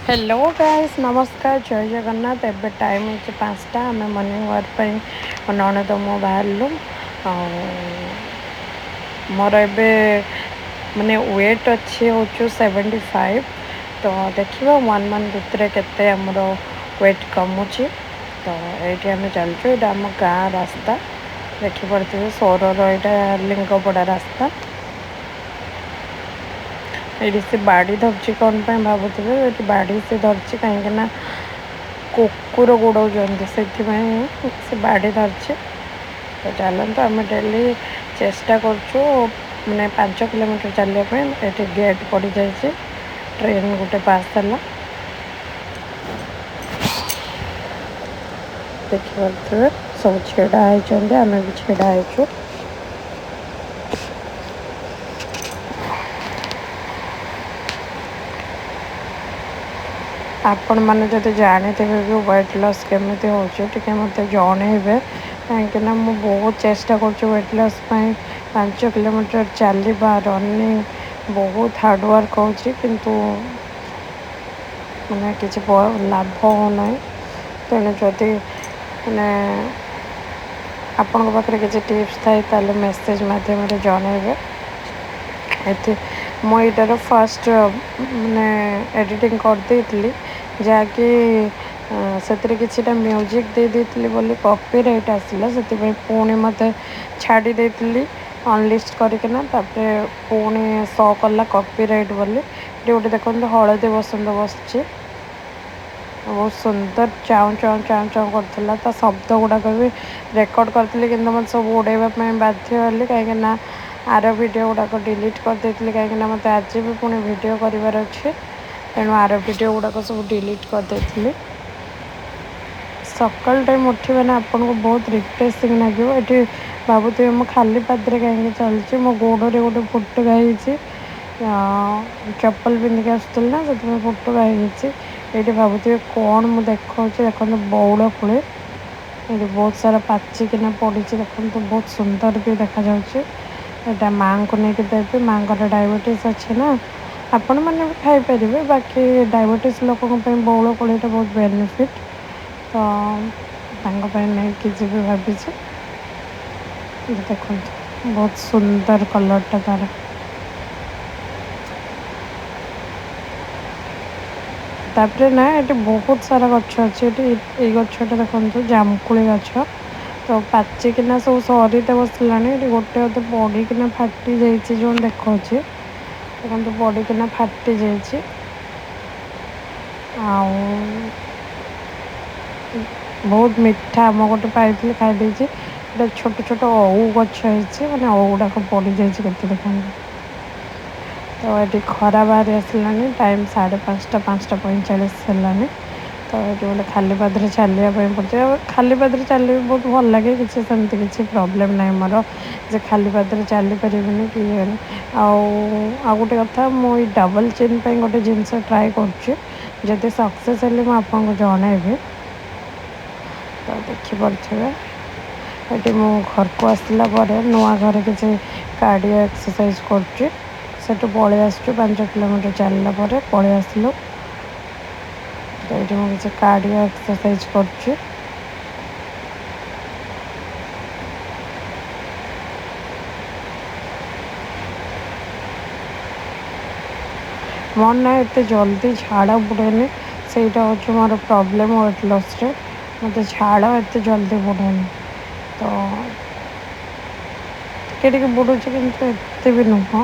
Hello guys, ନମସ୍କାର, ଜୟ ଜଗନ୍ନାଥ। ଏବେ time ହେଇଛି 5ଟା। ଆମେ ମର୍ଣ୍ଣିଂ ୱାକ୍ ପାଇଁ ମୋ ନଣଦ ମୁଁ ବାହାରିଲୁ। ଆଉ ମୋର ଏବେ ମାନେ ୱେଟ୍ ଅଛି ହେଉଛି 75। ତ ଦେଖିବା ୱାନ୍ ମନ୍ଥ ଭିତରେ କେତେ ଆମର ୱେଟ୍ କମୁଛି। ତ ଏଇଠି ଆମେ ଚାଲୁଛୁ। ଏଇଟା ଆମ ଗାଁ ରାସ୍ତା, ଦେଖିପାରୁଥିବେ, ସୋରର ଏଇଟା ଲିଙ୍ଗପଡ଼ା ରାସ୍ତା। ଏଇଠି ସେ ବାଡ଼ି ଧରିଛି କ'ଣ ପାଇଁ ଭାବୁଥିବେ। ଏଠି ବାଡ଼ି ସେ ଧରିଛି କାହିଁକିନା କୁକୁର ଗୋଡ଼ଉଛନ୍ତି, ସେଥିପାଇଁ ସେ ବାଡ଼ି ଧରିଛି। ତ ଚାଲନ୍ତୁ, ଆମେ ଡେଲି ଚେଷ୍ଟା କରୁଛୁ ମାନେ 5 କିଲୋମିଟର ଚାଲିବା ପାଇଁ। ଏଠି ଗେଟ୍ ପଡ଼ିଯାଇଛି, ଟ୍ରେନ୍ ଗୋଟେ ପାସ୍ ହେଲା, ଦେଖିପାରୁଥିବେ। ସବୁ ଛିଡ଼ା ହେଇଛନ୍ତି, ଆମେ ବି ଛିଡ଼ା ହେଇଛୁ। ଆପଣମାନେ ଯଦି ଜାଣିଥିବେ ବି ୱେଟ୍ ଲସ୍ କେମିତି ହେଉଛି, ଟିକେ ମୋତେ ଜଣେଇବେ, କାହିଁକିନା ମୁଁ ବହୁତ ଚେଷ୍ଟା କରୁଛି ୱେଟ୍ ଲସ୍ ପାଇଁ। 5 କିଲୋମିଟର ଚାଲିବା, ରନିଂ, ବହୁତ ହାର୍ଡ଼ୱାର୍କ ହେଉଛି, କିନ୍ତୁ ମାନେ କିଛି ଲାଭ ହେଉନାହିଁ। ତେଣୁ ଯଦି ମାନେ ଆପଣଙ୍କ ପାଖରେ କିଛି ଟିପ୍ସ ଥାଏ, ତାହେଲେ ମେସେଜ୍ ମାଧ୍ୟମରେ ଜଣେଇବେ। ଏଠି ମୁଁ ଏଇଟାର ଫାଷ୍ଟ ମାନେ ଏଡ଼ିଟିଂ କରିଦେଇଥିଲି, ଯାହାକି ସେଥିରେ କିଛିଟା ମ୍ୟୁଜିକ୍ ଦେଇ ଦେଇଥିଲି ବୋଲି କପିରାଇଟ୍ ଆସିଲା। ସେଥିପାଇଁ ପୁଣି ମୋତେ ଛାଡ଼ି ଦେଇଥିଲି ଅନଲିଷ୍ଟ କରିକିନା, ତାପରେ ପୁଣି ଶୋ କଲା କପିରାଇଟ୍ ବୋଲି। ଏଠି ଗୋଟେ ଦେଖନ୍ତୁ ହଳଦୀ ବସନ୍ତ ବସିଛି, ବହୁତ ସୁନ୍ଦର ଚାଉଁ ଚାଉଁ ଚାଉଁ ଚାଉଁ କରୁଥିଲା। ତା ଶବ୍ଦ ଗୁଡ଼ାକ ବି ରେକର୍ଡ଼ କରିଥିଲି, କିନ୍ତୁ ମୋତେ ସବୁ ଉଡ଼େଇବା ପାଇଁ ବାଧ୍ୟ ହେଲି, କାହିଁକିନା ଆର ଭିଡ଼ିଓ ଗୁଡ଼ାକ ଡିଲିଟ୍ କରିଦେଇଥିଲି, କାହିଁକିନା ମୋତେ ଆଜି ବି ପୁଣି ଭିଡ଼ିଓ କରିବାର ଅଛି। ତେଣୁ ଆର ଭିଡ଼ିଓ ଗୁଡ଼ାକ ସବୁ ଡିଲିଟ୍ କରିଦେଇଥିଲି। ସକାଳ ଟାଇମ୍ ଉଠିବେ ନା, ଆପଣଙ୍କୁ ବହୁତ ରିଫ୍ରେସିଂ ଲାଗିବ। ଏଠି ଭାବୁଥିବେ ମୁଁ ଖାଲି ପାଦରେ କାହିଁକି ଚାଲିଛି। ମୋ ଗୋଡ଼ରେ ଗୋଟେ ଫୁଟୁକା ହେଇଛି, ଚପଲ ପିନ୍ଧିକି ଆସୁଥିଲି ନା, ସେଥିପାଇଁ ଫୁଟୁକା ହେଇଯାଇଛି। ଏଇଠି ଭାବୁଥିବେ କ'ଣ ମୁଁ ଦେଖାଉଛି। ଦେଖନ୍ତୁ ବଉଳ କୋଳି ଏଠି ବହୁତ ସାରା ପାଚିକିନା ପଡ଼ିଛି, ଦେଖନ୍ତୁ ବହୁତ ସୁନ୍ଦର ବି ଦେଖାଯାଉଛି। ଏଇଟା ମାଆଙ୍କୁ ନେଇକି ଦେବି, ମାଆଙ୍କର ଡାଇବେଟିସ୍ ଅଛି ନା। ଆପଣମାନେ ବି ଖାଇପାରିବେ, ବାକି ଡାଇବେଟିସ୍ ଲୋକଙ୍କ ପାଇଁ ବଉଳ କୋଳିଟା ବହୁତ ବେନିଫିଟ୍। ତ ତାଙ୍କ ପାଇଁ ନେଇକି ଯିବି ଭାବିଛି। ଦେଖନ୍ତୁ ବହୁତ ସୁନ୍ଦର କଲର୍ଟା ତାର। ତାପରେ ନା ଏଠି ବହୁତ ସାରା ଗଛ ଅଛି। ଏଠି ଏଇ ଗଛଟା ଦେଖନ୍ତୁ, ଜାମୁକୋଳି ଗଛ। ତ ପାଚିକିନା ସବୁ ସରିତେ ବସିଲାଣି। ଏଠି ଗୋଟେ ଅଧେ ପଡ଼ିକିନା ଫାଟି ଯାଇଛି, ଯେଉଁ ଦେଖାଉଛି, ଦେଖନ୍ତୁ ପଡ଼ିକିନା ଫାଟି ଯାଇଛି। ଆଉ ବହୁତ ମିଠା, ମୁଁ ଗୋଟେ ପାଇଥିଲି, ଖାଇ ଦେଇଛି। ଏଇଟା ଛୋଟ ଛୋଟ ଓଉ ଗଛ ହେଇଛି, ମାନେ ଓଉ ଗୁଡ଼ାକ ପଡ଼ିଯାଇଛି କେତେ ଦେଖନ୍ତୁ। ତ ଏଠି ଖରା ବାହାରି ଆସିଲାଣି, ଟାଇମ୍ 5:30, 5:45 ହେଲାଣି। ତ ଏଠି ଗୋଟେ ଖାଲି ପାଦରେ ଚାଲିବା ପାଇଁ ପଡ଼ୁଛି। ଆଉ ଖାଲି ପାଦରେ ଚାଲିଲେ ବି ବହୁତ ଭଲ ଲାଗେ, କିଛି ସେମିତି କିଛି ପ୍ରୋବ୍ଲେମ୍ ନାହିଁ ମୋର ଯେ ଖାଲି ପାଦରେ ଚାଲିପାରିବିନି କି ଇଏ। ଆଉ ଗୋଟେ କଥା, ମୁଁ ଏଇ ଡବଲ୍ ଚିନ୍ ପାଇଁ ଗୋଟେ ଜିନିଷ ଟ୍ରାଏ କରୁଛି, ଯଦି ସକ୍ସେସ୍ ହେଲେ ମୁଁ ଆପଣଙ୍କୁ ଜଣାଇବି। ତ ଦେଖିପାରୁଥିବେ, ଏଠି ମୁଁ ଘରକୁ ଆସିଲା ପରେ ନୂଆ ଘରେ କିଛି କାର୍ଡ଼ିଓ ଏକ୍ସରସାଇଜ୍ କରୁଛି। ସେଠୁ ପଳେଇ ଆସିଛୁ, 5 କିଲୋମିଟର ଚାଲିଲା ପରେ ପଳେଇ ଆସିଲୁ। ତ ଏଇଠି ମୁଁ କିଛି କାର୍ଡ଼ିଓ ଏକ୍ସରସାଇଜ୍ କରୁଛି। ମୋର ନା ଏତେ ଜଲ୍ଦି ଝାଳ ବୁଡ଼େନି, ସେଇଟା ହେଉଛି ମୋର ପ୍ରୋବ୍ଲେମ୍ ୱେଟ୍ ଲସ୍ରେ। ମୋତେ ଝାଳ ଏତେ ଜଲ୍ଦି ବୁଡ଼େନି, ତ ଟିକେ ଟିକେ ବୁଡ଼ୁଛି, କିନ୍ତୁ ଏତେ ବି ନୁହଁ।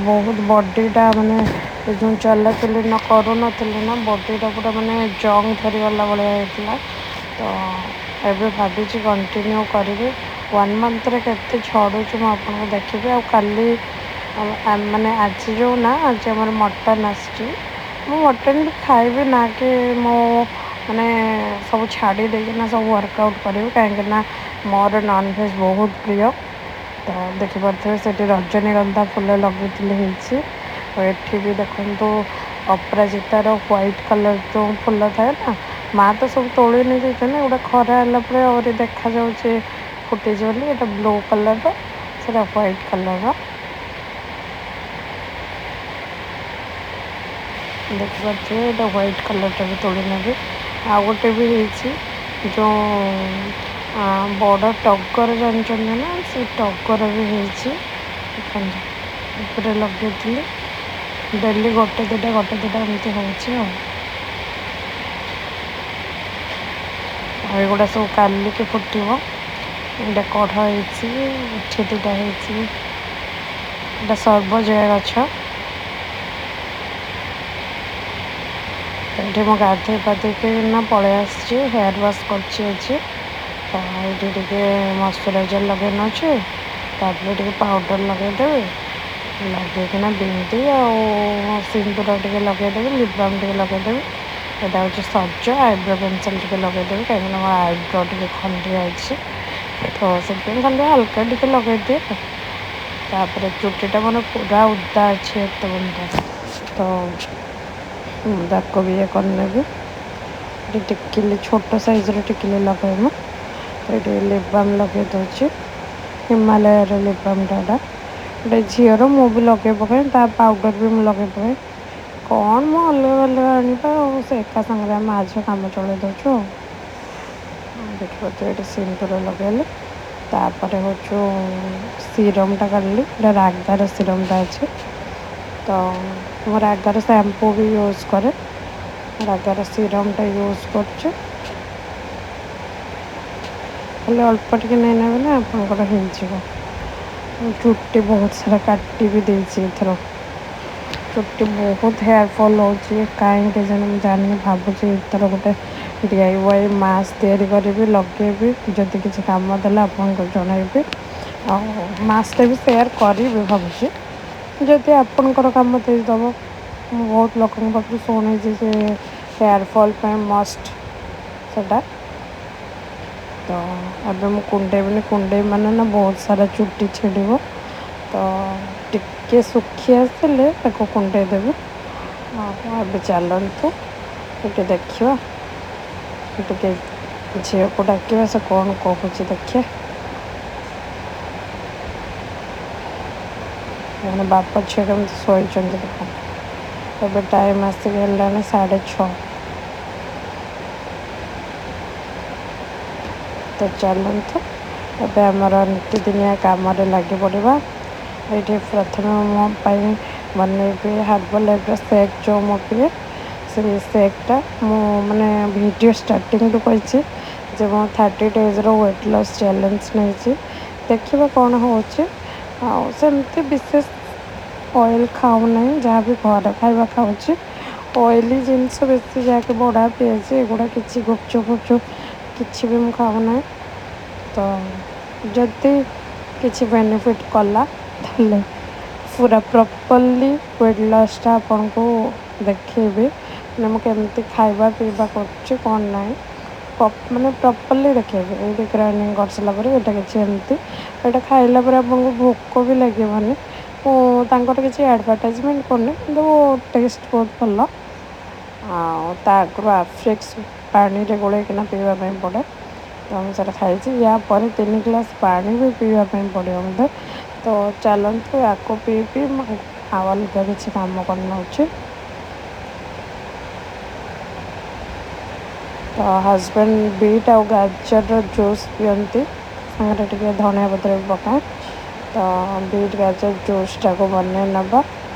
ବହୁତ ବଡ଼ିଟା ମାନେ ଏ ଯେଉଁ ଚଲାଚୁଲି ନ କରୁନଥିଲି ନା, ବଡ଼ିଟା ପୁରା ମାନେ ଜଙ୍ଗ ଧରିଗଲା ଭଳିଆ ହେଇଥିଲା। ତ ଏବେ ଭାବିଛି କଣ୍ଟିନ୍ୟୁ କରିବି। ୱାନ୍ ମନ୍ଥରେ କେତେ ଝଡ଼ୁଛି ମୁଁ ଆପଣଙ୍କୁ ଦେଖିବି। ଆଉ କାଲି ମାନେ ଆଜି ଯେଉଁ ନା, ଆଜି ଆମର ମଟନ୍ ଆସିଛି। ମୁଁ ମଟନ୍ ବି ଖାଇବି ନା କି ମୁଁ ମାନେ ସବୁ ଛାଡ଼ି ଦେଇକିନା ସବୁ ୱାର୍କଆଉଟ୍ କରିବି, କାହିଁକିନା ମୋର ନନଭେଜ୍ ବହୁତ ପ୍ରିୟ। ତ ଦେଖିପାରୁଥିବେ ସେଠି ରଜନୀଗନ୍ଧା ଫୁଲ ଲଗେଇଥିଲି, ହେଇଛି। ଆଉ ଏଠି ବି ଦେଖନ୍ତୁ ଅପରାଜିତାର ହ୍ୱାଇଟ୍ କଲର୍ ଯେଉଁ ଫୁଲ ଥାଏ ନା, ମା ତ ସବୁ ତୋଳି ନେଇଯାଇଛନ୍ତି। ଏଗୁଡ଼ା ଖରା ହେଲା ପରେ ଆହୁରି ଦେଖାଯାଉଛି ଫୁଟିଛି ବୋଲି। ଏଇଟା ବ୍ଲୁ କଲର୍ର, ସେଇଟା ହ୍ୱାଇଟ୍ କଲର୍ର। ଦେଖିପାରୁଥିବେ, ଏଇଟା ହ୍ୱାଇଟ୍ କଲର୍ଟା ବି ତୋଳି ନେବି। ଆଉ ଗୋଟେ ବି ହେଇଛି, ଯେଉଁ ବଡ଼ ଟଗର ଜାଣିଛନ୍ତି ନା, ସେ ଟଗର ବି ହେଇଛି। ଦେଖନ୍ତୁ, ଉପରେ ଲଗେଇଥିଲି। ଡେଲି ଗୋଟେ ଦୁଇଟା, ଗୋଟେ ଦୁଇଟା ଏମିତି ହେଉଛି। ଆଉ ଆଉ ଏଗୁଡ଼ା ସବୁ କାଲିକି ଫୁଟିବ। ଏଇଟା କଢ଼ ହେଇଛି, ଏଠି ଦୁଇଟା ହେଇଛି। ଏଇଟା ସର୍ବଜୟା ଗଛ। ଏଠି ମୁଁ ଗାଧେଇ ପାଧେଇକି ନା ପଳେଇ ଆସିଛି, ହେୟାର୍ ୱାଶ୍ କରିଛି ଆଜି। ତ ଏଇଠି ଟିକେ ମଶ୍ଚରାଇଜର୍ ଲଗେଇ ନେଉଛି, ତାପରେ ଟିକେ ପାଉଡ଼ର୍ ଲଗେଇଦେବି। ଲଗେଇକିନା ବିନ୍ଦି ଆଉ ସିନ୍ଦୁର ଟିକେ ଲଗେଇଦେବି, ଲିପ୍ ବାମ୍ ଟିକେ ଲଗେଇଦେବି। ଏଇଟା ହେଉଛି ସଜ। ଆଇବ୍ରୋ ପେନସିଲ୍ ଟିକେ ଲଗେଇଦେବି, କାହିଁକିନା ମୋ ଆଇବ୍ରୋ ଟିକେ ଖଣ୍ଡିଆ ଅଛି, ତ ସେଥିପାଇଁ ଖାଲି ହାଲକା ଟିକେ ଲଗେଇଦିଏ। ତାପରେ ଚୁଟିଟା ମୋର ପୁରା ଓଦା ଅଛି ଏତେ ପର୍ଯ୍ୟନ୍ତ, ତ ମୁଁ ତାକୁ ବି ଇଏ କରିନେବି। ଏଠି ଟିକିଲି, ଛୋଟ ସାଇଜ୍ର ଟିକିଲି ଲଗାଏ ମୁଁ। ତ ଏଠି ଲିପ୍ ବାମ୍ ଲଗେଇ ଦେଉଛି, ହିମାଲୟର ଲିପ୍ ବାମ୍ଟା। ଏଇଟା ଗୋଟେ ଝିଅର, ମୁଁ ବି ଲଗେଇ ପକାଏ। ତା ପାଉଡ଼ର୍ ବି ମୁଁ ଲଗେଇ ପକାଏ। କ'ଣ ମୁଁ ଅଲଗା ଅଲଗା ଆଣିବା, ଆଉ ସେ ଏକା ସାଙ୍ଗରେ ଆମେ ମା ଝିଅ କାମ ଚଳେଇ ଦେଉଛୁ। ଆଉ ଦେଖିପାରୁଥିବେ, ଏଠି ସିନ୍ଦୁର ଲଗେଇଲି। ତାପରେ ହେଉଛୁ ସିରମ୍ଟା କାଢ଼ିଲି। ଏଇଟା ରାଗାର ସିରମ୍ଟା ଅଛି। ତ ମୁଁ ରାଗାର ସାମ୍ପୁ ବି ୟୁଜ୍ କରେ, ରାଗାର ସିରମ୍ଟା ୟୁଜ୍ କରୁଛି। ଖାଲି ଅଳ୍ପ ଟିକେ ନେଇ ନେବେ ନା ଆପଣଙ୍କର ହେଇଯିବ। ଚୁଟି ବହୁତ ସାରା କାଟି ବି ଦେଇଛି ଏଥର। ଚୁଟି ବହୁତ ହେୟାର୍ ଫଲ୍ ହେଉଛି, କାହିଁକି କେଜାଣି ମୁଁ ଜାଣିନି। ଭାବୁଛି ଏଥର ଗୋଟେ DIY mask ତିଆରି କରିବି, ଲଗେଇବି। ଯଦି କିଛି କାମ ଦେଲା ଆପଣଙ୍କୁ ଜଣାଇବି, ଆଉ ମାସ୍କଟା ବି ସେୟାର କରିବି ଭାବୁଛି, ଯଦି ଆପଣଙ୍କର କାମ ଦେଇଦେବ। ମୁଁ ବହୁତ ଲୋକଙ୍କ ପାଖରୁ ଶୁଣିଛି ଯେ ହେୟାର୍ ଫଲ୍ ପାଇଁ ମଷ୍ଟ ସେଟା। ତ ଏବେ ମୁଁ କୁଣ୍ଡେଇବିନି। କୁଣ୍ଡେଇ ମାନେ ନା ବହୁତ ସାରା ଚୁଟି ଛିଡ଼ିବ। ତ ଟିକେ ଶୁଖି ଆସିଲେ ତାକୁ କୁଣ୍ଡେଇ ଦେବି। ଆଉ ଏବେ ଚାଲନ୍ତୁ ଟିକେ ଦେଖିବା, ଟିକେ ଝିଅକୁ ଡାକିବା, ସେ କ'ଣ କହୁଛି ଦେଖିବା। ମାନେ ବାପ ଝିଅ କେମିତି ଶୋଇଛନ୍ତି ଦେଖନ୍ତୁ। ଏବେ ଟାଇମ୍ ଆସିକି ହେଲାଣି 6:30। ତ ଚାଲନ୍ତୁ ଏବେ ଆମର ନୀତିଦିନିଆ କାମରେ ଲାଗି ପଡ଼ିବା। ଏଇଠି ପ୍ରଥମେ ମୋ ପାଇଁ ବନେଇବି ହାର୍ବାଲ୍ ଲାଇଫ୍ର ସେକ୍, ଯେଉଁ ମୁଁ ପିଏ ସେଇ ସେକ୍ଟା। ମୁଁ ମାନେ ଭିଡ଼ିଓ ଷ୍ଟାର୍ଟିଂରୁ କହିଛି ଯେ ମୁଁ 30 ଡେଜ୍ର ୱେଟ୍ ଲସ୍ ଚ୍ୟାଲେଞ୍ଜ ନେଇଛି, ଦେଖିବା କ'ଣ ହେଉଛି। ଆଉ ସେମିତି ବିଶେଷ ଅଏଲ୍ ଖାଉନାହିଁ, ଯାହା ବି ଘରେ ଖାଇବା ଖାଉଛି। ଅଏଲି ଜିନିଷ ବେଶୀ, ଯାହାକି ବଡ଼ା, ପିଆଜି ଏଗୁଡ଼ା କିଛି, ଗୁପଚୁପ୍ ଫୁପଚୁପ୍ କିଛି ବି ମୁଁ ଖାଉନାହିଁ। ତ ଯଦି କିଛି ବେନିଫିଟ୍ କଲା, ତାହେଲେ ପୁରା ପ୍ରପର୍ଲି ୱେଟ୍ ଲସ୍ଟା ଆପଣଙ୍କୁ ଦେଖେଇବି, ମାନେ ମୁଁ କେମିତି ଖାଇବା ପିଇବା କରୁଛି କ'ଣ ନାହିଁ, ମାନେ ପ୍ରପର୍ଲି ଦେଖେଇବି। ଏଇଠି ଗ୍ରାଇଣ୍ଡିଙ୍ଗ କରିସାରିଲା ପରେ ଏଇଟା କିଛି ଏମିତି। ଏଇଟା ଖାଇଲା ପରେ ଆପଣଙ୍କୁ ଭୋକ ବି ଲାଗିବନି। ମୁଁ ତାଙ୍କର କିଛି ଆଡ଼ଭର୍ଟାଇଜମେଣ୍ଟ କରୁନି, କିନ୍ତୁ ଟେଷ୍ଟ ବହୁତ ଭଲ। ଆଉ ତା ଆଗରୁ ଆଫ୍ରିକ୍ସ ପାଣିରେ ଗୋଳେଇକିନା ପିଇବା ପାଇଁ ପଡ଼େ, ତ ମୁଁ ସେଇଟା ଖାଇଛି। ୟା ପରେ 3 ଗ୍ଲାସ୍ ପାଣି ବି ପିଇବା ପାଇଁ ପଡ଼ିବ ମୋତେ। ତ ଚାଲନ୍ତୁ ୟାକୁ ପିଇ ପିଇ ମୁଁ ଆଉ ଅଲଗା କିଛି କାମ କରିନେଉଛି। ତ ହଜବେଣ୍ଡ ବିଟ୍ ଆଉ ଗାଜରର ଜୁସ୍ ପିଅନ୍ତି, ସାଙ୍ଗରେ ଟିକେ ଧନିଆ ପତ୍ର ବି ପକାଏ। ତ ବିଟ୍ ଗାଜର ଜୁସ୍ଟାକୁ ବନେଇ ନେବା।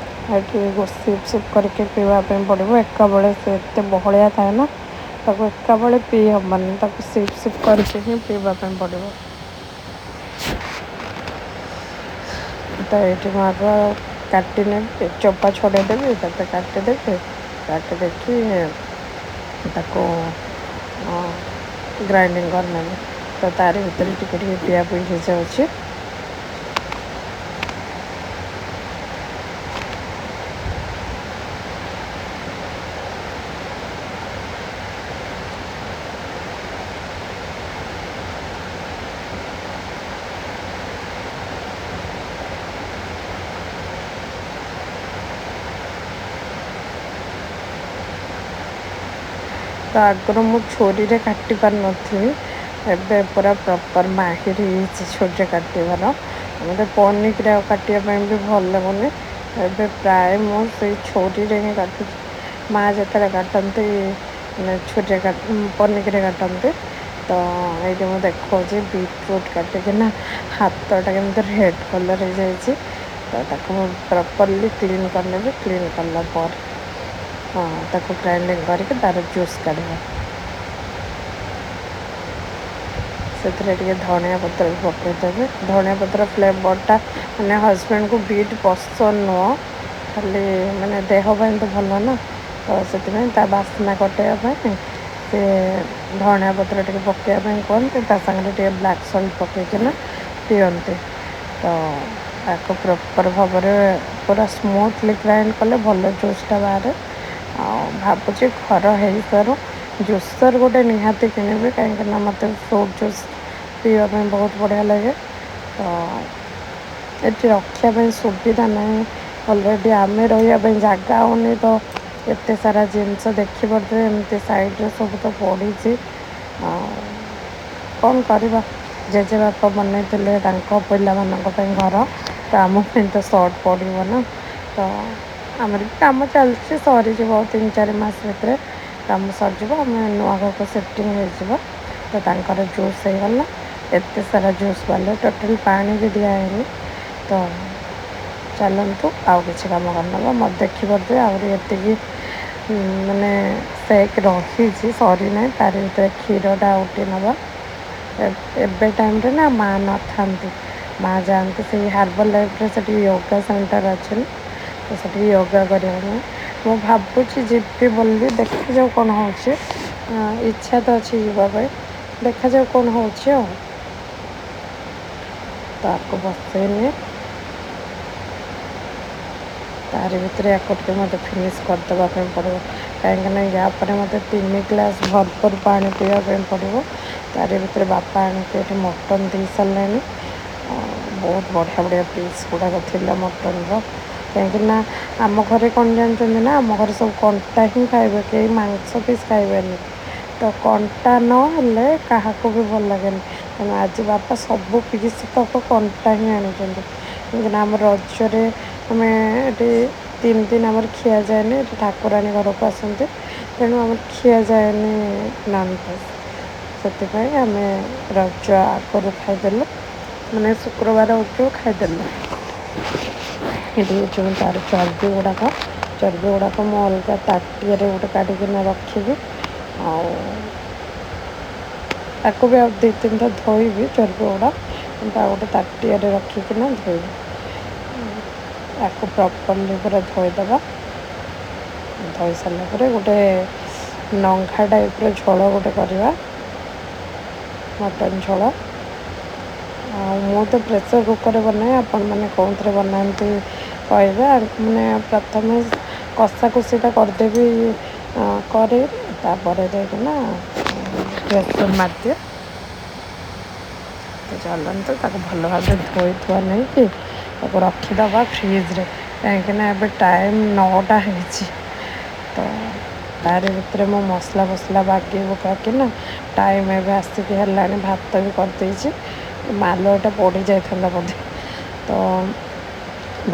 ଏଠି ସିପ୍ ସିପ୍ କରିକି ପିଇବା ପାଇଁ ପଡ଼ିବ। ଏକାବେଳେ ସେ ଏତେ ବହଳିଆ ଥାଏ ନା, ତାକୁ ଏକାବେଳେ ପିଇ ହେବନି, ତାକୁ ସିପ୍ ସିପ୍ କରିକି ହିଁ ପିଇବା ପାଇଁ ପଡ଼ିବ। ତ ଏଇଠି ମୁଁ ଆଗ କାଟି ନେବି, ଚୋପା ଛଡ଼େଇ ଦେବି, ତାପରେ କାଟିଦେବି। କାଟି ଦେଇକି ତାକୁ ଗ୍ରାଇଣ୍ଡିଙ୍ଗ କରିନେବି। ତ ତାରି ଭିତରେ ଟିକେ ଟିକେ ପିଆ ପିଇ ହେଇଯାଉଛି। ତ ଆଗରୁ ମୁଁ ଛୁରୀରେ କାଟି ପାରୁନଥିଲି, ଏବେ ପୁରା ପ୍ରପର୍ ମାହିର ହେଇଛି ଛୁରୀରେ କାଟିବାର। ମୋତେ ପନିକିରେ ଆଉ କାଟିବା ପାଇଁ ବି ଭଲ ଲାଗୁନି। ଏବେ ପ୍ରାୟ ମୁଁ ସେଇ ଛୁରୀରେ ହିଁ କାଟୁଛି। ମା ଯେତେବେଳେ କାଟନ୍ତି ମାନେ ଛୁରୀରେ ପନିକିରେ କାଟନ୍ତି। ତ ଏଇଠି ମୁଁ ଦେଖାଉଛି ବିଟ୍ରୁଟ୍ କାଟିକିନା ହାତଟା କେମିତି ରେଡ଼୍ କଲର୍ ହେଇଯାଇଛି। ତ ତାକୁ ମୁଁ ପ୍ରପର୍ଲି କ୍ଲିନ୍ କରିନେବି। କ୍ଲିନ୍ କଲା ପରେ ତାକୁ ଗ୍ରାଇଣ୍ଡିଙ୍ଗ କରିକି ତାର ଜୁସ୍ କାଢ଼ିବା। ସେଥିରେ ଟିକେ ଧନିଆ ପତ୍ର ବି ପକାଇଦେବେ। ଧନିଆ ପତ୍ର ଫ୍ଲେଭରଟା ମାନେ ହଜବେଣ୍ଡକୁ ବିଟ୍ ପସନ୍ଦ ନୁହଁ, ଖାଲି ମାନେ ଦେହ ପାଇଁ ତ ଭଲ ନା, ତ ସେଥିପାଇଁ ତା ବାସ୍ନା କଟେଇବା ପାଇଁ ସେ ଧନିଆ ପତ୍ର ଟିକେ ପକାଇବା ପାଇଁ କୁହନ୍ତି। ତା ସାଙ୍ଗରେ ଟିକେ ବ୍ଲାକ୍ ସଲ୍ଟ ପକାଇକିନା ପିଅନ୍ତି। ତ ତାକୁ ପ୍ରପର୍ ଭାବରେ ପୁରା ସ୍ମୁଥଲି ଗ୍ରାଇଣ୍ଡ କଲେ ଭଲ ଜୁସ୍ଟା ବାହାରେ। ଆଉ ଭାବୁଛି ଘର ହେଇସାରୁ ଜୁସର୍ ଗୋଟେ ନିହାତି କିଣିବି, କାହିଁକିନା ମୋତେ ଫ୍ରୁଟ୍ ଜୁସ୍ ପିଇବା ପାଇଁ ବହୁତ ବଢ଼ିଆ ଲାଗେ। ତ ଏଠି ରଖିବା ପାଇଁ ସୁବିଧା ନାହିଁ, ଅଲରେଡ଼ି ଆମେ ରହିବା ପାଇଁ ଜାଗା ହେଉନି, ତ ଏତେ ସାରା ଜିନିଷ ଦେଖିପାରୁଥିବେ ଏମିତି ସାଇଡ଼୍ରେ ସବୁ ତ ପଡ଼ିଛି। ଆଉ କ'ଣ କରିବା, ଜେଜେବାପା ବନେଇଥିଲେ ତାଙ୍କ ପିଲାମାନଙ୍କ ପାଇଁ ଘର, ତ ଆମ ପାଇଁ ତ ସର୍ଟ ପଡ଼ିବ ନା। ତ ଆମର ବି କାମ ଚାଲିଛି, ସରିଯିବ ଆଉ 3-4 ମାସ ଭିତରେ କାମ ସରିଯିବ, ଆମେ ନୂଆ ଘରକୁ ସିଫ୍ଟିଂ ହେଇଯିବ। ତ ତାଙ୍କର ଜୁସ୍ ହେଇଗଲା, ଏତେ ସାରା ଜୁସ୍ ବାହାରିଲା, ଟୋଟାଲି ପାଣି ବି ଦିଆହେଇନି। ତ ଚାଲନ୍ତୁ ଆଉ କିଛି କାମ କରିନେବା। ମୋତେ ଦେଖିପାରୁଥିବେ ଆହୁରି ଏତିକି ମାନେ ସେକ୍ ରହିଛି, ସରିନାହିଁ। ତାରି ଭିତରେ କ୍ଷୀରଟା ଆଉଟି ନେବା। ଏବେ ଟାଇମ୍ରେ ନା ମା' ନଥାନ୍ତି, ମା' ଯାଆନ୍ତି ସେଇ ହାର୍ବଲ୍ ଲାଇଫ୍ରେ, ସେଠି ୟୋଗା ସେଣ୍ଟର୍ ଅଛି ନା, ତ ସେଠି ୟୋଗା କରିବା ପାଇଁ ମୁଁ ଭାବୁଛି ଯିବି ବୋଲି। ଦେଖାଯାଉ କ'ଣ ହେଉଛି, ଇଚ୍ଛା ତ ଅଛି ଯିବା ପାଇଁ, ଦେଖାଯାଉ କ'ଣ ହେଉଛି। ଆଉ ତାକୁ ବସେଇନି, ତାରି ଭିତରେ ୟାକୁ ଟିକେ ମୋତେ ଫିନିଶ୍ କରିଦେବା ପାଇଁ ପଡ଼ିବ, କାହିଁକିନା ୟା ପରେ ମୋତେ 3 ଗ୍ଲାସ୍ ଭରପୁର ପାଣି ପିଇବା ପାଇଁ ପଡ଼ିବ। ତାରି ଭିତରେ ବାପା ଆଣିକି ଏଠି ମଟନ୍ ଦେଇ ସାରିଲେଣି। ବହୁତ ବଢ଼ିଆ ବଢ଼ିଆ ପିସ୍ ଗୁଡ଼ାକ ଥିଲା ମଟନ୍ର, କାହିଁକିନା ଆମ ଘରେ କ'ଣ ଜାଣିଛନ୍ତି ନା, ଆମ ଘରେ ସବୁ କଣ୍ଟା ହିଁ ଖାଇବେ, କେହି ମାଂସ ପିସ୍ ଖାଇବେନି। ତ କଣ୍ଟା ନହେଲେ କାହାକୁ ବି ଭଲ ଲାଗେନି। ତେଣୁ ଆଜି ବାପା ସବୁ ପିସ୍ ତକ କଣ୍ଟା ହିଁ ଆଣିଛନ୍ତି, କାହିଁକିନା ଆମ ରଜରେ ଆମେ ଏଠି 3 ଦିନ ଆମର ଖିଆଯାଏନି, ଏଠି ଠାକୁରାଣୀ ଘରକୁ ଆସନ୍ତି, ତେଣୁ ଆମର ଖିଆଯାଏନି ନନଭେଜ୍। ସେଥିପାଇଁ ଆମେ ରଜ ଆଗରୁ ଖାଇଦେଲୁ, ମାନେ ଶୁକ୍ରବାର ଉଠୁ ଖାଇଦେଲୁ। ଏଠି ଯେଉଁ ତାର ଚର୍ବି ଗୁଡ଼ାକ ମୁଁ ଅଲଗା ତାଟିଆରେ ଗୋଟେ କାଢ଼ିକିନା ରଖିବି। ଆଉ ତାକୁ ବି ଆଉ 2-3 ଥର ଧୋଇବି ଚର୍ବି ଗୁଡ଼ା, କିନ୍ତୁ ଆଉ ଗୋଟେ ତାଟିଆରେ ରଖିକିନା ଧୋଇବି। ତାକୁ ପ୍ରପର୍ଲି ପୁରା ଧୋଇଦେବା। ଧୋଇ ସାରିଲା ପରେ ଗୋଟେ ନଙ୍ଘା ଟାଇପ୍ର ଝୋଳ ଗୋଟେ କରିବା, ମଟନ୍ ଝୋଳ। ଆଉ ମୁଁ ତ ପ୍ରେସର୍ କୁକର୍ରେ ବନାଏ, ଆପଣମାନେ କେଉଁଥିରେ ବନାନ୍ତି କହିବେ। ମାନେ ପ୍ରଥମେ କଷାକଷିଟା କରିଦେବି କରେଇରେ, ତାପରେ ଯାଇକିନା ପ୍ରେସର୍ ମାରିଦିଏ। ତ ଚାଲନ୍ତୁ ତାକୁ ଭଲ ଭାବରେ ଧୋଇ ଧୁଆ ନେଇକି ତାକୁ ରଖିଦେବା ଫ୍ରିଜ୍ରେ, କାହିଁକିନା ଏବେ ଟାଇମ୍ 9ଟା ହେଇଛି। ତ ତାରି ଭିତରେ ମୁଁ ମସଲା ଫସଲା ବାଗେଇ ବୁଗାକିନା ଟାଇମ୍ ଏବେ ଆସିକି ହେଲାଣି, ଭାତ ବି କରିଦେଇଛି, ମାଲ ଏଇଟା ପୋଡ଼ି ଯାଇଥାନ୍ତା ବୋଧେ, ତ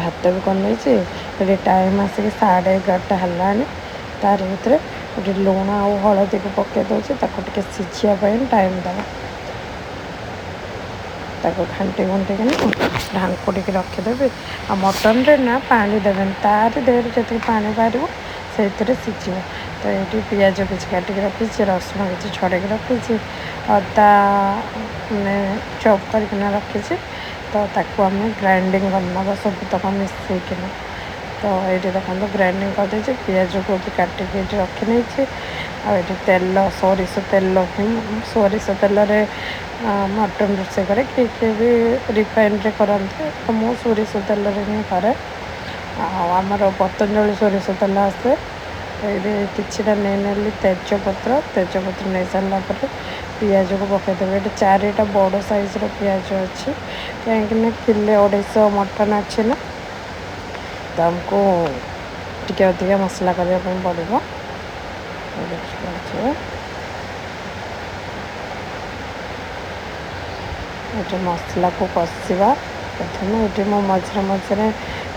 ଭାତ ବି କରିନେଇଛି। ଏଠି ଟାଇମ୍ ଆସିକି 11:30 ହେଲାଣି। ତାରି ଭିତରେ ଏଠି ଲୁଣ ଆଉ ହଳଦୀକୁ ପକାଇ ଦେଉଛି, ତାକୁ ଟିକେ ସିଝିବା ପାଇଁ ଟାଇମ୍ ଦେବା। ତାକୁ ଘାଣ୍ଟି ଘୁଣ୍ଟିକିନା ଢାଙ୍କୁଡ଼ିକି ରଖିଦେବି। ଆଉ ମଟନ୍ରେ ନା ପାଣି ଦେବେନି, ତାରି ଦେହରେ ଯେତିକି ପାଣି ବାହାରିବ ସେଇଥିରେ ସିଝିବ। ତ ଏଇଠି ପିଆଜ କିଛି କାଟିକି ରଖିଛି, ରସୁଣ କିଛି ଛଡ଼େଇକି ରଖିଛି, ଅଦା ମାନେ ଚପ୍ କରିକିନା ରଖିଛି। ତ ତାକୁ ଆମେ ଗ୍ରାଇଣ୍ଡିଙ୍ଗ କରିନେବା ସବୁତକ ମିଶେଇକିନା। ତ ଏଇଠି ଦେଖନ୍ତୁ ଗ୍ରାଇଣ୍ଡିଙ୍ଗ କରିଦେଇଛି, ପିଆଜକୁ ବି କାଟିକି ଏଇଠି ରଖିନେଇଛି। ଆଉ ଏଠି ତେଲ, ସୋରିଷ ତେଲ ହିଁ, ସୋରିଷ ତେଲରେ ମଟନ୍ ରୋଷେଇ କରେ, କିଏ କିଏ ବି ରିଫାଇନ୍ରେ କରନ୍ତି, ତ ମୁଁ ସୋରିଷ ତେଲରେ ହିଁ କରେ। ଆଉ ଆମର ପତଞ୍ଜଳି ସୋରିଷ ତେଲ ଆସେ। ଏଇଠି କିଛିଟା ନେଇନେଲି ତେଜପତ୍ର। ତେଜପତ୍ର ନେଇସାରିଲା ପରେ ପିଆଜକୁ ପକାଇଦେବେ। ଏଠି 4ଟା ବଡ଼ ସାଇଜ୍ର ପିଆଜ ଅଛି, କାହିଁକିନା କିଲେ 250 ମଟନ୍ ଅଛି ନା, ତ ଆମକୁ ଟିକେ ଅଧିକା ମସଲା କରିବା ପାଇଁ ପଡ଼ିବ। ଦେଖିପାରୁଥିବେ ଏଠି ମସଲାକୁ କଷିବା ପ୍ରଥମେ। ଏଠି ମୁଁ ମଝିରେ ମଝିରେ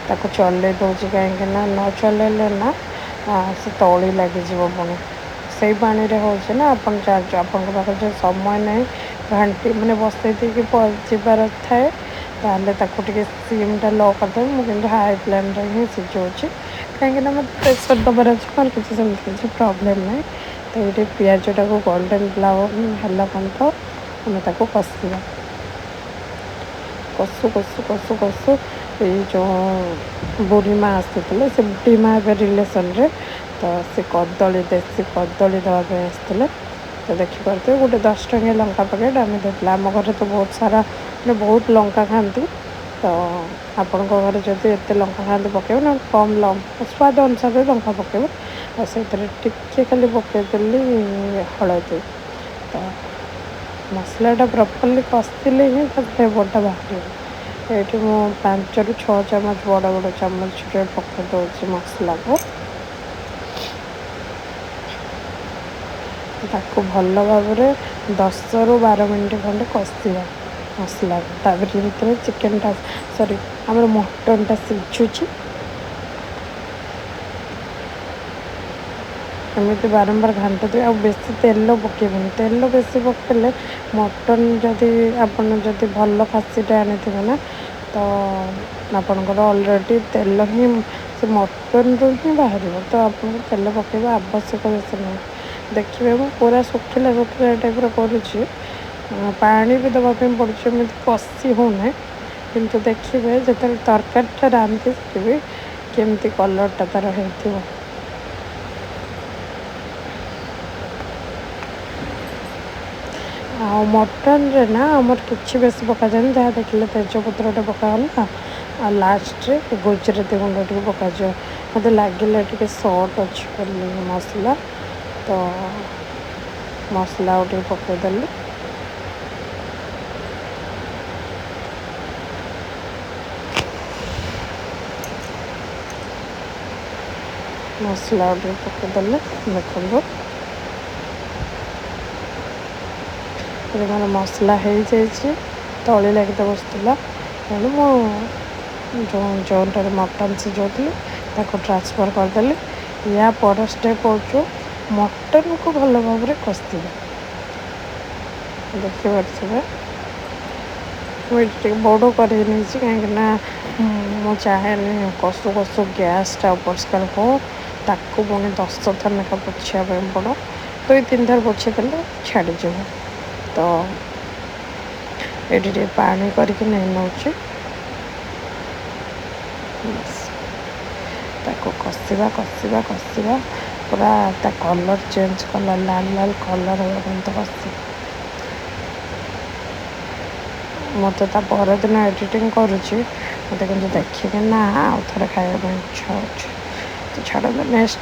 ତାକୁ ଚଲେଇ ଦେଉଛି, କାହିଁକିନା ନ ଚଲେଇଲେ ନା ସେ ତଳି ଲାଗିଯିବ ପୁଣି। ସେଇ ପାଣିରେ ହେଉଛି ନା, ଆପଣ ଆପଣଙ୍କ ପାଖରେ ଯଦି ସମୟ ନାହିଁ ଘାଣ୍ଟି ମାନେ ବସେଇ ଦେଇକି ଯିବାର ଥାଏ, ତାହେଲେ ତାକୁ ଟିକେ ସିମ୍ଟା ଲୋ କରିଦେବେ। ମୁଁ କିନ୍ତୁ ହାଇ ଫ୍ଲେମ୍ରେ ହିଁ ସିଝାଉଛି, କାହିଁକିନା ମୋତେ ପ୍ରେସର୍ ଦେବାର ଅଛି, ମୋର କିଛି ସେମିତି କିଛି ପ୍ରୋବ୍ଲେମ୍ ନାହିଁ। ତ ଏଇଠି ପିଆଜଟାକୁ ଗୋଲ୍ଡେନ୍ ବ୍ରାଉନ୍ ହେଲା ପର୍ଯ୍ୟନ୍ତ ଆମେ ତାକୁ କଷିବା। କଷୁ କଷୁ କଷୁ କଷୁ ଏଇ ଯେଉଁ ବୁଢ଼ୀ ମା ଆସିଥିଲେ, ସେ ବୁଢ଼ୀ ମା ଏବେ ରିଲେସନ୍ରେ, ତ ସେ କଦଳୀ, ଦେଶୀ କଦଳୀ ଦେବା ପାଇଁ ଆସିଥିଲେ। ତ ଦେଖିପାରୁଥିବେ ଗୋଟେ 10 ଟଙ୍କିଆ ଲଙ୍କା ପ୍ୟାକେଟ୍ ଆମେ ଦେଇଥିଲେ। ଆମ ଘରେ ତ ବହୁତ ସାରା ମାନେ ବହୁତ ଲଙ୍କା ଖାଆନ୍ତି, ତ ଆପଣଙ୍କ ଘରେ ଯଦି ଏତେ ଲଙ୍କା ଖାଆନ୍ତି ପକାଇବେ, ନହେଲେ କମ୍ ଲଙ୍କା ସ୍ୱାଦ ଅନୁସାରେ ଲଙ୍କା ପକାଇବେ। ଆଉ ସେଇଥିରେ ଟିକେ ଖାଲି ପକାଇଦେଲି ହଳଦୀ। ତ ମସଲାଟା ପ୍ରପର୍ଲି କଷିଲେ ହିଁ ତା ଫ୍ଲେଭର୍ଟା ବାହାରିବ। ଏଇଠି ମୁଁ 5ରୁ 6 ଚାମଚ ବଡ଼ ବଡ଼ ଚାମଚରେ ପକାଇ ଦେଉଛି ମସଲାକୁ। ତାକୁ ଭଲ ଭାବରେ 10ରୁ 12 ମିନିଟ୍ ଖଣ୍ଡେ କଷିବା ମସଲାକୁ। ତାପରେ ଭିତରେ ଚିକେନଟା, ସରି, ଆମର ମଟନଟା ସିଝୁଛି। ଏମିତି ବାରମ୍ବାର ଘାଣ୍ଟୁଥିବେ ଆଉ ବେଶୀ ତେଲ ପକାଇବେନି। ତେଲ ବେଶୀ ପକାଇଲେ ମଟନ୍, ଯଦି ଆପଣ ଯଦି ଭଲ ଖାସିଟା ଆଣିଥିବେ ନା, ତ ଆପଣଙ୍କର ଅଲରେଡ଼ି ତେଲ ହିଁ ସେ ମଟନ୍ରୁ ହିଁ ବାହାରିବ, ତ ଆପଣଙ୍କୁ ତେଲ ପକାଇବା ଆବଶ୍ୟକ ବେଶୀ ନାହିଁ। ଦେଖିବେ ମୁଁ ପୁରା ଶୁଖିଲା ଶୁଖିଲା ଟାଇପ୍ର କରୁଛି, ପାଣି ବି ଦେବା ପାଇଁ ପଡ଼ୁଛି, ଏମିତି କଷି ହେଉନାହିଁ। କିନ୍ତୁ ଦେଖିବେ ଯେତେବେଳେ ତରକାରୀଟା ରାନ୍ଧି ସାରିବି କେମିତି କଲର୍ଟା ତା'ର ହେଇଥିବ। ଆଉ ମଟନ୍ରେ ନା ଆମର କିଛି ବେଶୀ ପକାଯାଏନି, ଯାହା ଦେଖିଲେ ତେଜପତ୍ରଟେ ପକାଗଲା ଆଉ ଲାଷ୍ଟରେ ଗୁଜୁରାତି ଗୁଣ୍ଡ ଟିକେ ପକାଯିବ। ମୋତେ ଲାଗିଲା ଟିକେ ସର୍ଟ ଅଛି ବୋଲି ମସଲା, ତ ମସଲା ଆଉ ଟିକେ ପକାଇଦେଲି। ମସଲା ଆଉ ଟିକେ ପକାଇଦେଲେ ଦେଖନ୍ତୁ ଏବେ ମୋର ମସଲା ହେଇଯାଇଛି। ତଳି ଲାଗି ତ ବସୁଥିଲା, ତେଣୁ ମୁଁ ଯେଉଁ ଯେଉଁଟାରେ ମଟନ୍ ସିଝାଉଥିଲି ତାକୁ ଟ୍ରାନ୍ସଫର୍ କରିଦେଲି। ୟା ପର ଷ୍ଟେପ୍ ହେଉଛି ମଟନ୍କୁ ଭଲ ଭାବରେ କଷିବା। ଦେଖିପାରୁଥିବେ ମୁଁ ଏଠି ଟିକେ ବଡ଼ କରେଇ ନେଇଛି, କାହିଁକିନା ମୁଁ ଚାହେଁନି କଷୁ କଷୁ ଗ୍ୟାସ୍ଟା ଅପରିଷ୍କାର ହଉ, ତାକୁ ପୁଣି 10 ଥର ଲେଖା ପୋଛିବା ପାଇଁ ପଡ଼। 2-3 ଥର ପୋଛିଦେଲେ ଛାଡ଼ିଯିବ। ତ ଏଠି ଟିକେ ପାଣି କରିକି ନେଇ ନେଉଛି, ତାକୁ କଷିବା କଷିବା କଷିବା, ପୁରା ତା କଲର୍ ଚେଞ୍ଜ କଲା, ଲାଲ ଲାଲ କଲର୍ ହେବା ପର୍ଯ୍ୟନ୍ତ କଷିବା। ମୁଁ ତ ତା ପରଦିନ ଏଡ଼ିଟିଂ କରୁଛି, ମୋତେ କିନ୍ତୁ ଦେଖିକି ନା ଆଉ ଥରେ ଖାଇବା ପାଇଁ ଇଚ୍ଛା ହେଉଛି। ତ ଛାଡ଼ନ୍ତୁ, ନେକ୍ସଟ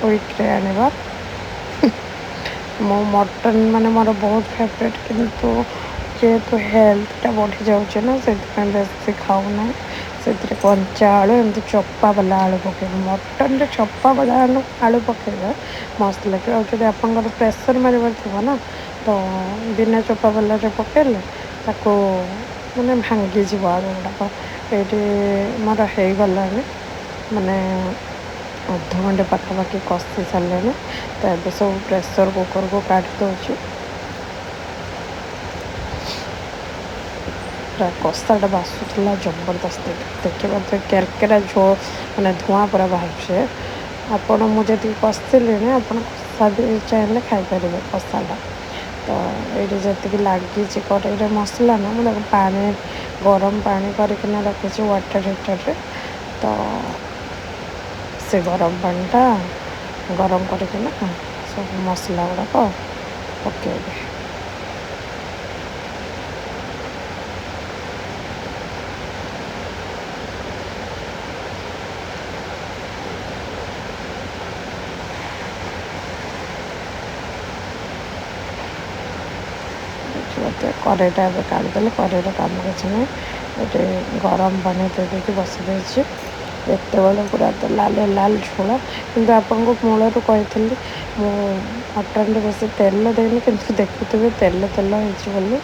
ୱିକ୍ରେ ଆଣିବା। ମୁଁ ମଟନ୍ ମାନେ ମୋର ବହୁତ ଫେଭରେଟ୍, କିନ୍ତୁ ଯେହେତୁ ହେଲ୍ଥଟା ବଢ଼ିଯାଉଛି ନା, ସେଥିପାଇଁ ବେଶୀ ଖାଉନାହିଁ। ସେଥିରେ କଞ୍ଚା ଆଳୁ, ଏମିତି ଚୋପା ବାଲା ଆଳୁ ପକାଇବେ। ମଟନ୍ରେ ଚୋପା ବାଲା ଆଳୁ ପକାଇବେ, ମସ୍ତ ଲାଗିବ। ଆଉ ଯଦି ଆପଣଙ୍କର ପ୍ରେସର୍ ମାରିବାର ଥିବ ନା, ତ ବିନା ଚୋପା ବାଲାରେ ପକାଇଲେ ତାକୁ ମାନେ ଭାଙ୍ଗିଯିବ ଆଳୁ ଗୁଡ଼ାକ। ଏଇଠି ମୋର ହେଇଗଲାଣି, ମାନେ ଅଧଘଣ୍ଟେ ପାଖାପାଖି କଷି ସାରିଲେଣି। ତ ଏବେ ସବୁ ପ୍ରେସର୍ କୁକର୍କୁ କାଢ଼ି ଦେଉଛି। ପୁରା କଷାଟା ବାସୁଥିଲା ଜବରଦସ୍ତ, ଦେଖିପାରୁଥିବେ କେରକେରା ଝୋଳ, ମାନେ ଧୂଆଁ ପୁରା ବାହାରୁଛି। ଆପଣ ମୁଁ ଯେତିକି କଷିଲିଣି, ଆପଣ କଷା ବି ଚାହିଁଲେ ଖାଇପାରିବେ କଷାଟା। ତ ଏଇଠି ଯେତିକି ଲାଗିଛି କଡ଼େଇରେ ମସଲା ନା, ମୁଁ ତାକୁ ପାଣି, ଗରମ ପାଣି କରିକିନା ରଖିଛି ୱାଟର୍ ହିଟର୍ରେ। ତ ସେ ଗରମ ପାଣିଟା ଗରମ କରିକିନା ସବୁ ମସଲା ଗୁଡ଼ାକ ପକାଇବେ। ଦେଖିପାରୁଥିବେ କରେଇଟା ଏବେ କାଢ଼ିଦେଲେ, କରେଇର କାମ କିଛି ନାହିଁ। ଏଠି ଗରମ ପାଣି ଦେଇକି ବସି ଦେଇଛି। ଏତେବେଳେ ପୁରା ତ ଲାଲ ଲାଲ ଝୋଳ। କିନ୍ତୁ ଆପଣଙ୍କୁ ମୂଳରୁ କହିଥିଲି ମୁଁ ମଟନ୍ରେ ବେଶୀ ତେଲ ଦେଇନି, କିନ୍ତୁ ଦେଖୁଥିବେ ତେଲ ତେଲ ହେଇଛି ବୋଲି।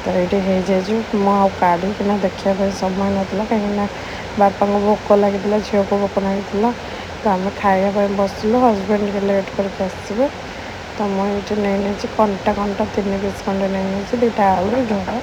ତ ତ ଏଇଠି ହେଇଯାଇଛି। ମୁଁ ଆଉ କାଢ଼ିକିନା ଦେଖିବା ପାଇଁ ସମୟ ନଥିଲା, କାହିଁକିନା ବାପାଙ୍କୁ ଭୋକ ଲାଗିଥିଲା, ଝିଅକୁ ଭୋକ ଲାଗିଥିଲା। ତ ଆମେ ଖାଇବା ପାଇଁ ବସିଲୁ। ହଜବେଣ୍ଡ ଟିକେ ଲେଟ୍ କରିକି ଆସିବେ। ତ ମୁଁ ଏଇଠି ନେଇନେଇଛି କଣ୍ଟା କଣ୍ଟା 3 ପିସ୍ ଖଣ୍ଡେ ନେଇନେଇଛି, 2ଟା ଆଳୁ ଝୋଳ।